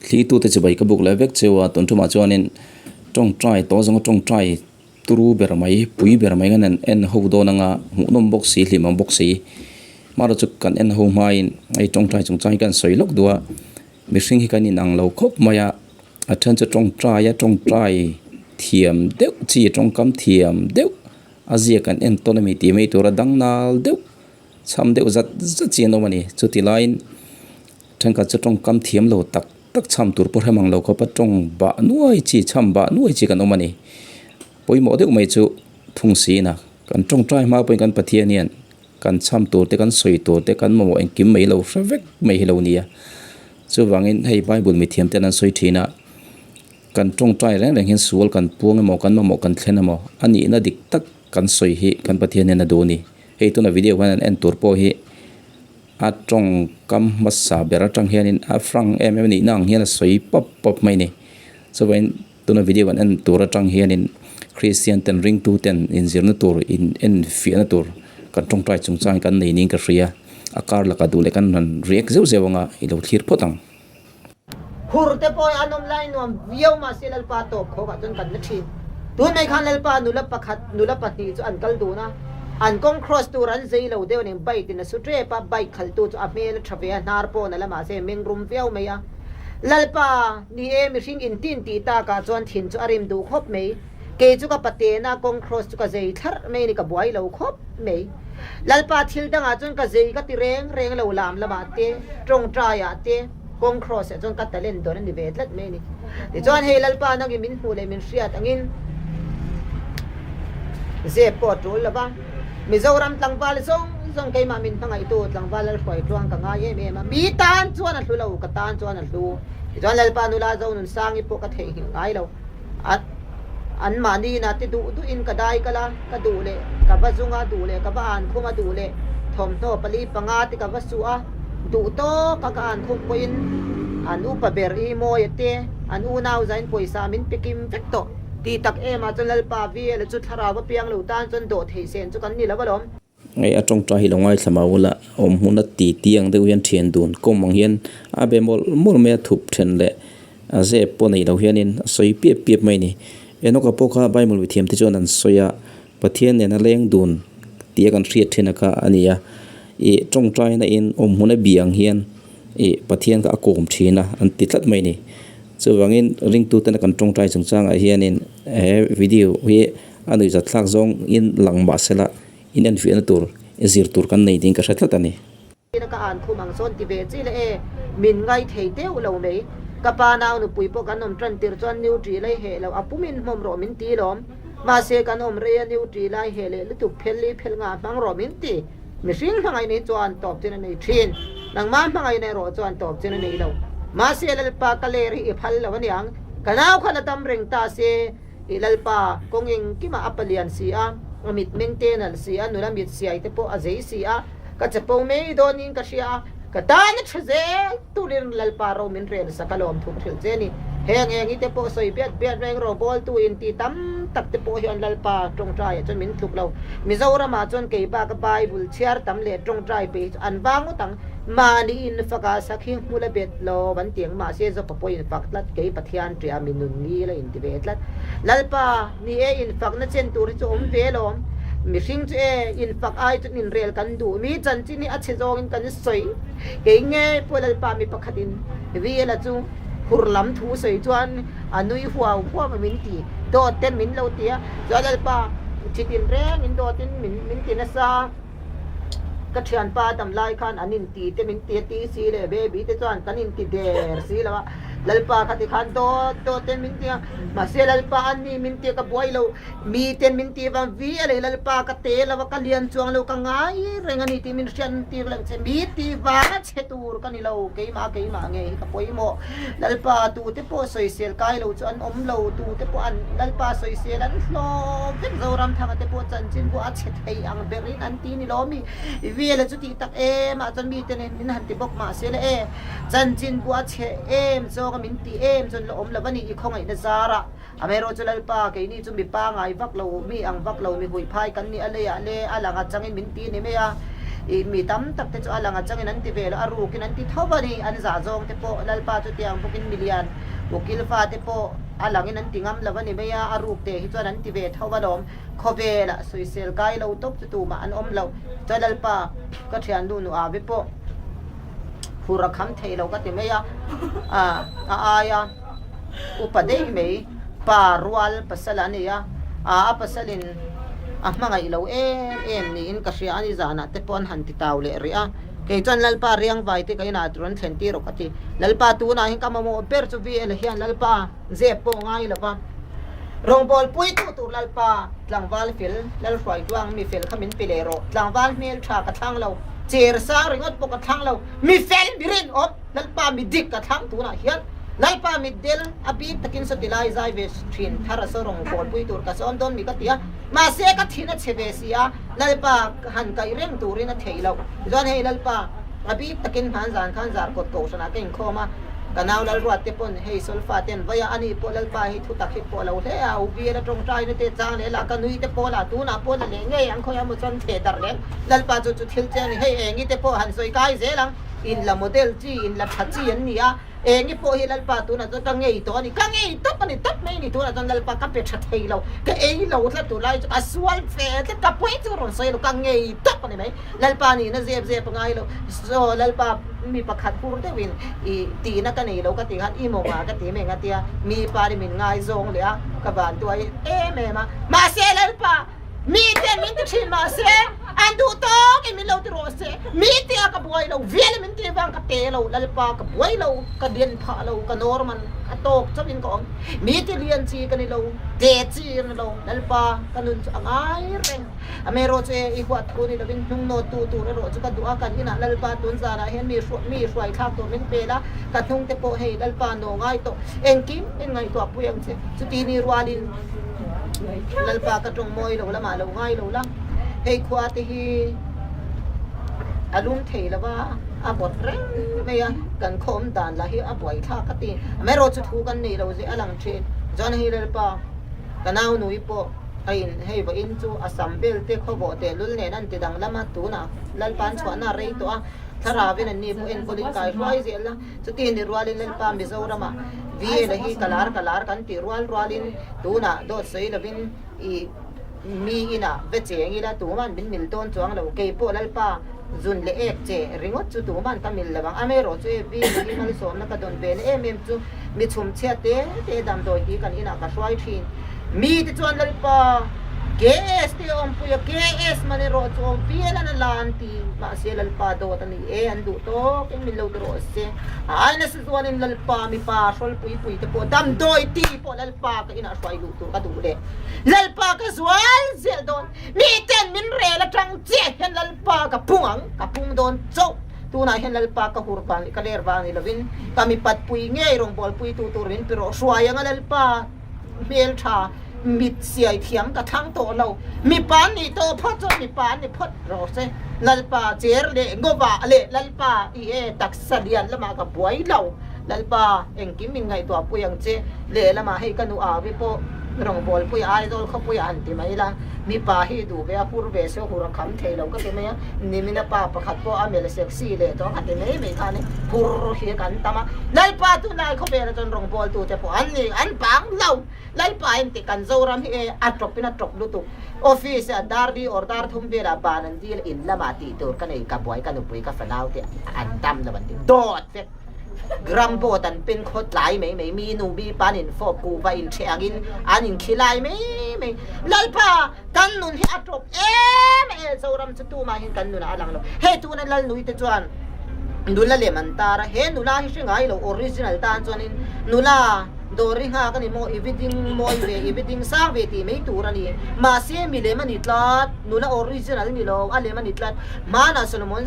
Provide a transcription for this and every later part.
Thlitute chibai ka buk leh vek cheu a, tun tumah chuanin tawngtai tawh zawnga tawngtai turu ber mai pui ber mai kan en ho dawn anga hmuhnawm bawk si hlim ang bawk si marawh chu kan en ho hmain hei tawngtai chungchang hi kan sawi lawk duh a mihring hi kan inang lo khawp mai a a then chu tawngtai a tawngtai thiam deuh chi tawngkam thiam deuh a ziak kan en tawn a mi tih mai tura dang nal deuh chham deuh zat zat chi an awm a ni chuti laiin. Thenkhat chu tawngkam thiam lo tak tak chham tur pawh hrem ang lo khawpa tawng bah nuai chi, chham bah nuai chi kan awm a ni. Pawimawh deuh mai chu thung siin a, kan tawngtai hma pawhin kan Pathian hian kan chham tur te, kan sawi tur te, kan mamawh engkim mai lo hre vek mai hi lo nia. Chuvangin hei Bible mithiam ten an sawi thin a, kan tawngtai reng reng hian sual kan puang emaw, kan mamawh kan thlen emaw a nihna dik tak kan sawi hi kan Pathian hian a duh a ni. Hei tuna video hian an en tur pawh hi A tawngkam hmasa ber atang hianin a frank em em a nihna ang hian a sawi pawp pawp mai a ni. Chuvain tuna video kan en tur atang hianin Kristian ten ringtu ten inzirna tur in en fiahna tur kan tawngtai chungchang hi kan nei niin ka hria. A kar lakah duh leh kan han react zeuh zeuh anga i lo thlir phawt ang. Hur te pawh an awm lai nuam viau mahse Lalpa tawp khawkah chuan kan la thin. Tun mai khan Lalpa nula pakhat, nula pahnih chu an kal dun a, an kawng cross tur an zei lo deuh nen bike in a su tep a, bike khalhtu chu a hmel a tha ve a, hnar pawn a la mahse meng rum viau mai a. Lalpa, ni e, mihring intin tih takah chuan thin chu a rim duh khawp mai. Kei chu ka patena kawng cross chu ka zei thlarh mai ni ka buai lo khawp mai. Lalpa thil dangah chuan ka zei ka ti reng reng lo lam lamah te, tawngtaiah te, kawng cross ah chuan ka talent dawn a ni ve tlat mai a ni. Tichuan hei Lalpa nangin min hmuh leh min hriat angin zep pawh a tul lo va, Mizoram tlangval zawng zawng keimah min hmangaihtu tlangval Lalhruai tluang ka ngai em em a, mi tan chuan a hlu lo, ka tan chuan a hlu. Tichuan Lalpa nula Zonunsangi pawh ka theihnghilh ngai lo. A an mahni inah te duh duhin ka dai kal a, ka duh leh ka va zung a, duh leh ka va an khum a, duh leh thawmhnaw pali panga te ka va suh a, duh tawk a ka an khum pawhin an upa ber i mawi a te, an unau zain pawisa min pe kim vek tawh. Ti tak em ah chuan Lalpa VL chu thlarau a piang lo tan chuan dawh theih sen chu kan ni lo alawm. Hei a tawngtai hi lo ngaithla mau ula, awm hmun a ti ti ang deuh hian thian dun kawm ang hian a be mawlh mawlh mai a, thup then leh a zep pawh nei lo hianin a sawi piap piap mai a ni. Enoka pawh kha Bible mithiam te chuan an sawi a, Pathian nena leng dun tih a kan hriat thin a kha a ni a, ih tawngtaina in awm hmun a bih ang hian ih Pathian kha a kawm thin a an ti tlat mai a ni. Chuvangin ringtutena kan tawngtai chungchangah hianin he video hi A nuihzat thlak zawng in lang mah sela in enfiahna tur i zir tur kan nei ding ka hre tlat a ni. Ina ka an khum ang sawn ti ve chi le e, min ngai thei deuh lo mai. Ka pa nau nupui pawh kan awm tan tir chuan nutri lai heh lo a pum in hmawm rawh min ti lawm. Mahse kan awm rei a nutri lai heh leh lutuk phel li phel ngah hmang rawh min ti. Mihring hmangaih nei chuan tawp chin a nei thin. Nangmah hmangaih nei rawh chuan tawp chin a nei lo. Mahse Lalpa ka ler hi i phal lo aniang. Ka nau khan a dam reng ta se. I Lalpa, kawng engkimah a palian si a, a mitmeng te nalh si a, nula mit siai te pawh a zei si a, ka chapo mai dawnin ka hria a, ka tan a tha zel turin Lalpa ro min rel sak a lawm thuk hrilh che ni. Heng eng i te pawh sawi biat biat reng rawbawltu inti tam tak te pawh hian Lalpa tawngtaiah chuan min tluk lo. Mizoramah chuan kei baka Bible chhiar tam leh tawngtai peih hi chu an vang ngawt ang. Mahni infakah sakhi hmul a bet lo an ti ang mahse Zopa pawh infak tlat kei Pathian ṭiah mi nun ngil a inti ve tlat. Lalpa, ni e infakna chen tur hi chu awm ve alawm. Mihring chu e infak ai chuan inrel kan duh mi chanchin hi a chhe zawngin kan sawi. Kei nge pawh Lalpa mi pakhatin Riela chu hur lam thu sawi chuan a nui huau huau a min ti. Dawt ten min lo ti a, chuan Lalpa thitin rengin dawtin min ti nasa. Ka thianpa dam lai khan an inti te min ti a ti si leh baby te chuan kan inti der si lo a, Lalpa kha ti khan dawt dawt ten min ti a, mahse Lalpa an ni min ti a ka buai lo, mi ten min ti vang vi a lei Lalpa ka te lo a ka lian chuang lo ka ngai reng a ni tih min hriat an tir leh che mi ti vang a chhe tur ka ni lo keimah keimah nge hi ka pawimawh Lalpa tute pawh sawisel kai lo chu an awm lo tute pawh an Lalpa sawisel an hlawh vek Zoramthanga te pawh chanchin buah a chhe thei ang berin an ti ni lo mi Vela chu tih tak em ah chuan mite nen min han ti bawk mahse le e chanchin buah a chhe em zawng a min ti em chuan la awm lo a ni i khawngaihna zarah Amaherawh chu Lalpa keini chu mi pangai vak lo mi ang vak lo mi huihphai kan ni a leiah le a lang a changin min ti ni mai a. I mi tam tak te chu a lang atangin an ti ve lo, a rukin an ti tho a ni. An zah zawng te pawh Lalpa chutiang bawkin milian ukil fa te pawh a langin an ti ngam lo a ni mai a, a ruk te hi chuan an ti ve tho alawm. Khawvelah sawisel kai lo tawp chu tumah an awm lo. Chuan Lalpa ka thiannu nu Avi pawh hur a kham thei lo ka ti mai a, a aia upa daih mai pa rual pasal a ni a, a pasalin a hmangaih lo em em niin ka hria a ni zanah te pawh an han ti tau leh rih a, kei chuan Lalpa riangvai te ka inah tur an thlen tir rawh ka ti. Lalpa tunah hian ka mamawh ber chu VL hian Lalpa zep pawh ngai lo va, rawngbawl puitu tur Lalpa tlangval fel Lalhruaituang mi fel kha min pe leh rawh, tlangval hmel tha ka thlang lo, cher sang ringawt pawh ka thlang lo, mi fel mi rinawm. Lalpa mi dik ka thlang tunah hian Lalpa mit del a bik takin sawti lai zai ve thin thar a saw rawng kawlpui tur ka sawm dawn mi ka ti a, mahse ka thin a chhe ve si a, Lalpa han kaih reng turin a theih loh. Tichuan hei Lalpa a bik takin hman zan khan Zarkawt Kohhranah ka inkhawm a, ka nau Lalruat te pawn hei Solfa ten vaia ani pawh Lalpa hi thu tak hi pawh lo hle a, u bial a tawngtaina te chang leh lah ka nui te pawh lah tunah pawh la leh ngei ang khawiah maw chuan theh darh leh Lalpa chu chu thil chiang ni hei engi te pawh han sawi kai zel ang. In la model chi, in la tha chi an ni a, engi pawh hi Lalpa tunah chuan ka ngei tawh a ni, ka ngei tawp a ni, tawp mai a ni, tunah chuan Lalpa ka pe tha thei lo, ka ei lo tlat tur lai chu ka sual fe tlat, ka pawi chu rawn sawi lo, ka ngei tawp a ni mai, Lalpa nihna zep zep a ngai lo, so Lalpa mi pakhat hur deuhin i tihna ka nei lo ka tih khan i mawngah ka ti mai ang a tia, mi pa nih min ngaizawng leh a, ka van tuai em em a, mahse Lalpa. Mi ten min ti thin mahse an duh tawk in min lo ti rawh se, mi tia ka buai lo, vial in min ti vang ka te lo, Lalpa ka buai lo, ka lian phah lo, ka normal a tawk chauh in ka awm, mi ti lian chi ka ni lo, te chi ka ni lo, Lalpa ka nun chu a ngai reng, amaherawh chu e i huat thu ni lovin hnung nawt tu tur erawh chu ka duh a, kan inah Lalpa tun zanah hian mi mi hruai thlak tur min pel a, ka hnung te pawh hei Lalpa naw ngai tawh, engkim in ngaihtuah pui ang che, chuti ni rualin. Lalpa ka tawng mawi lo lamah lo ngai lo la, hei khua te hi a lum thei lo va, a vawt reng mai a, kan khawm dan lah hi a buai thlak ka ti. Amaherawh chu thu kan nei lo zeh a lang thin. Chuan hei Lalpa ka nau nui pawh a in hei vawiin chu a sam vel te khawvawh teh lul nen an ti danglam a, tunah Lalpa an chhuahna a rei tawh a, thlarauin an ni pawh enkawl in kai hruai zel a. Chuti ni rualin Lalpa Mizoramah VL hi ka lar ka lar kan tih rual rualin tunah dawt sawi lovin i mi inah ve cheng ila tuman min mil dawn chuang lo. Kei pawh Lalpa zun leh ek che ringawt chu tuman ka mil lo ang. Amaherawh chu e VL hi malsawmna ka dawn ve na em em chu mi chhumchhia te te damdawi hi kan inah ka hruai thin. Mi te chuan Lalpa KS te awmpui a, KS man erawh chu awm vial an a la an ti. Mahse Lalpa dawt a ni e, an duh tawk in min lo ti rawh se. A ai nasa zuanin Lalpa mipa hrawlpui pui te pawh damdawi ti pawh Lalpa ka inah hruai luh tur ka duh leh Lalpa ka zual zel dawn. Mi ten min rel atang chiah hian Lalpa ka pung ang, ka pung dawn chauh. Tunah hian Lalpa ka hur vang leh ka ler vang ni lovin ka mipat pui ngei rawngbawlpui tu tur min pi rawh hruai anga Lalpa. Hmel tha mit siai thiam ka thlang tawh lo. Mipa an nih tawh phawt chuan mipa an ni phawt rawh se. Lalpa cher leh ngawah leh Lalpa i e taksa lian lamah ka buai lo. Lalpa engkim min ngaihtuah pui ang che. Lehlamah hei ka nu Avi pawh rawngbawlpui Aizawl khawpui ah han ti mai la. Mipa hi duh ve a hur ve se hur a kham thei lo ka ti mai a. Nimina pa pakhat pawh a mel sexy leh tawh ka ti mai mai khan hur hi kan tam a. Lalpa tunlai khawvela chuan rawngbawltute pawh an ni an bang lo. Lalpa en tih kan Zoram hi e a tawp in a tawp lutuk. Office ah dar li or dar thum velah ban an dil in lamah tih tur ka nei ka buai ka nupui ka fanau te an tam lo an ti dawt vek. Gram boat an pen khaw tlai mai mai mi nu mi pa an in fawp kuh va in ṭheh angin an in khi lai mai mai. Lalpa kan nun hi a tawp em e Zoram chu tumah hian kan nunah a lang lo. Hei tuna Lalnui te chuan nula lem an tar a, he nula hi hre ngai lo original tan chuanin nula Dawri nghak a ni maw i vi ding mawi ve i vi ding sang ve tih mai tur a ni. Mahse mi lem a ni tlat nula original ni lo a lem a ni tlat. Hmanah Solomon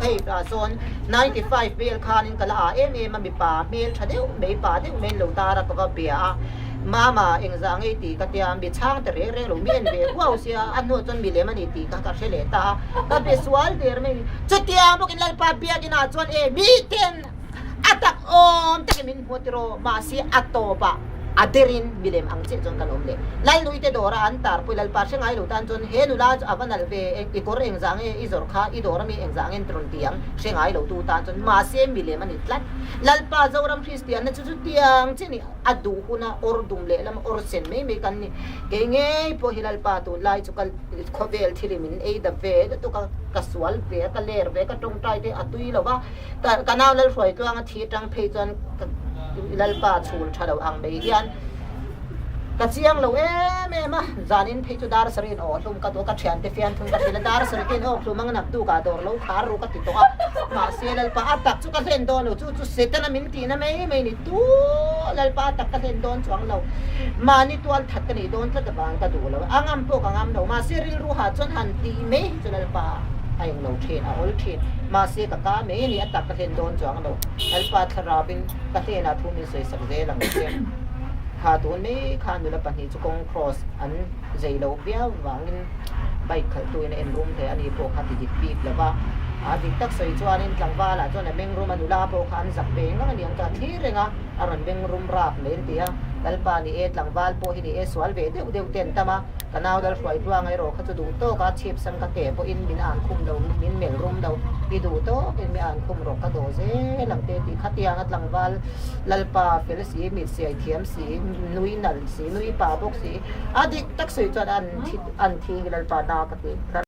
Cave ah sawn 95 vel khanin ka la ah em em a, mipa hmel tha deuh mai, pa deuh mai an lo tar a, ka va bia a, Mama engzah ngei tih ka tia, mi chhang ta reng reng lo, mi en ve huau sia, a hnuah chuan mi lem a ni tih kha ka hre leh ta a, ka be sual der mai a ni. Chutiang bawkin Lalpa biakinah chuan e miten a tak awm takin min hmu tiraw, mahse a tawpah. A derin milem ang chiah chuan kan awm leh. Lalnui te dawra an tarpui Lalpa hre ngai lo tan chuan he nula chu a va nalh ve, i kawr engzah nge i zawrh kha, i dawr ami engzah nge rawn ti ang, hre ngai lo tu tan chuan mahse milem a ni tlat. Lalpa Zoram Kristianna chu chutiang chiah ni, a duh huna awr dum leh lama awr sen mai mai kan ni. Kei ngei pawh hi Lalpa tunlai chu ka khawvel thil hi min ei dap ve lutuk a, ka sual ve a, ka ler ve a, ka tawngtai te a tui lo va. Ka nau Lalhruai tluanga thi atang phei chuan ka Lalpa chhul tha lo ang mai hian ka chiang lo em em a, zanin phei chu dar sarih in aw hlum ka duh a, ka thiante fian thung ka hrilh a, dar sarih te in awk hlum ang naktuk ah dawr lo khar ru ka ti tawh a, mahse Lalpa a tak chu ka hlen dawn lo, chu chu Setana min tihna mai mai ni tu Lalpa a tak ka hlen dawn chuang lo, mahni tual that ka nih dawn tlat avang ka duh lo, a ngam pawh ka ngam lo, mahse rilru ha chuan han tih mai hi chu Lalpa a eng lo thin, a awl thin. Mahse ka ka mai a ni, a tak ka hlen dawn chuang lo. Lalpa thlarauin ka hnenah thu min sawi sak zel ang che. Kha tun mai kha nula pahnih chu kawng cross an zei lo viau vangin bike khalhtuin a en rum hle a ni pawh kha ti dik bik lo va. A dik tak sawi chuanin tlangvalah chuan a meng rum a, nula pawh kha an zak ve ngang a ni ang chu a thlir reng a, a rawn meng rum rap mai an ti a. Lalpa ni e, tlangval pawh hi ni e, sual ve deuh deuh te an tam a. Ka nau dal hruai tluang erawh kha chu duh tawk a, chhip sam ka ke pawhin min an khum lo, min melh rum lo, i duh tawkin mi an khum rawh ka dawh zel ang te tih khatiang a tlangval Lalpa fel si, mit siai thiam si, nui nalh si, nui pa bawk si, a dik tak sawi chuan an thi an thi Lalpa na ka ti.